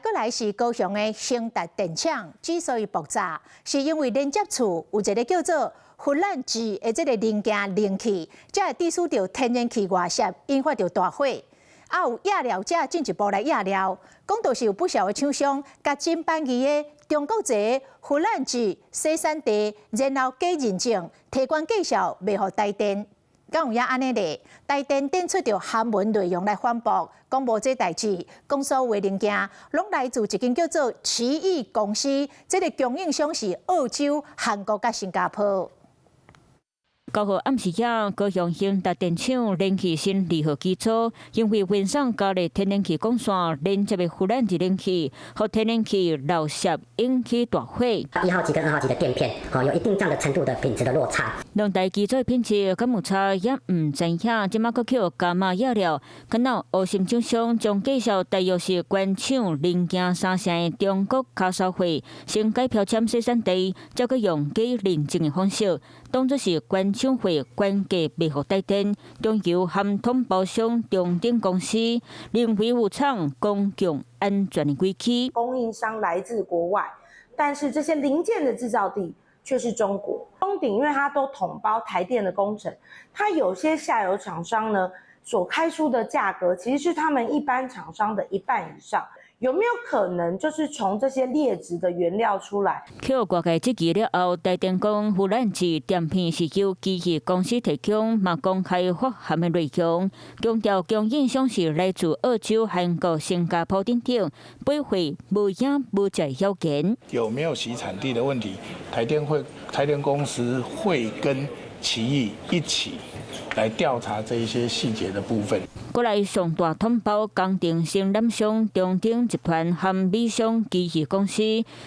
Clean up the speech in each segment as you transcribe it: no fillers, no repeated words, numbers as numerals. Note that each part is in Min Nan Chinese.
閣來是高雄的興達電廠之所以爆炸，是因為連接處有一个叫做弗蘭治的這个零件漏氣，才會致使著天然氣外洩，引發著大火。啊，有驗料者進一步來驗料，講著是有不少的廠商共真便宜的中國製弗蘭治洗產地，然後假認證，提懸價數賣予台電。敢有影按呢咧？台電展出著函文內容來反駁，講無這代誌，講所有零件攏來自一間叫做奇異公司，這个供應商是澳洲、韓國佮新加坡。9號暗時仔，高雄興達電廠燃氣新二號機組，因為運送加熱天然氣管線連接的弗蘭治冷氣，予天然氣漏洩引起大火。1號機跟2號機的墊片，有一定這樣的程度的品質的落差。兩台機組品質敢有差，也毋知影，這馬閣去加碼驗料，敢若烏心廠商將價數大約是關廠零件三成的中國卡燒貨，先改標籤洗產地，再閣用假認證的方式，當作是關廠貨懸價賣予台電，中油和統包商中鼎公司認為有廠公共安全的危機。供應商來自國外，但是這些零件的製造地卻是中國。中鼎因為它都統包台電的工程，它有些下游廠商呢所開出的價格，其實是他們一般廠商的一半以上。有沒有可能就是從這些劣質的原料出來？予外界質疑了後，台電講弗蘭治墊片是由機器公司提供，嘛公開發函的內容，強調供應商是來自澳洲、韓國、新加坡等等，背貨無影無跡要件。有沒有洗產地的問題？台電公司會跟奇異一起來調查這一些細節的部分。過來上大統包工程承攬商中鼎集團和美商機器公司，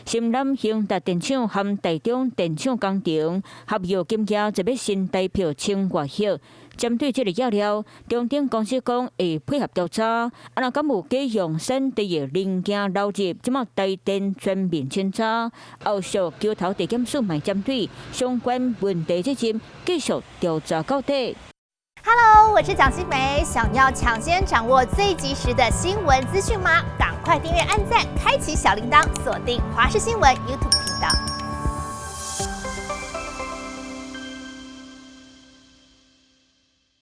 承攬興達電廠和台中電廠工程，合約金額一筆新台票千外億。針對這个驗料，中鼎公司講會配合調查。啊，若敢有假用產地的零件流入，這馬台電全面清查。後續橋頭地檢署嘛針對相關問題責任繼續調查到底。 Hello，我是蔣新梅，想要搶先掌握最及時的新聞資訊嗎？趕快訂閱、按讚、開啟小鈴鐺，鎖定華視新聞 YouTube 頻道。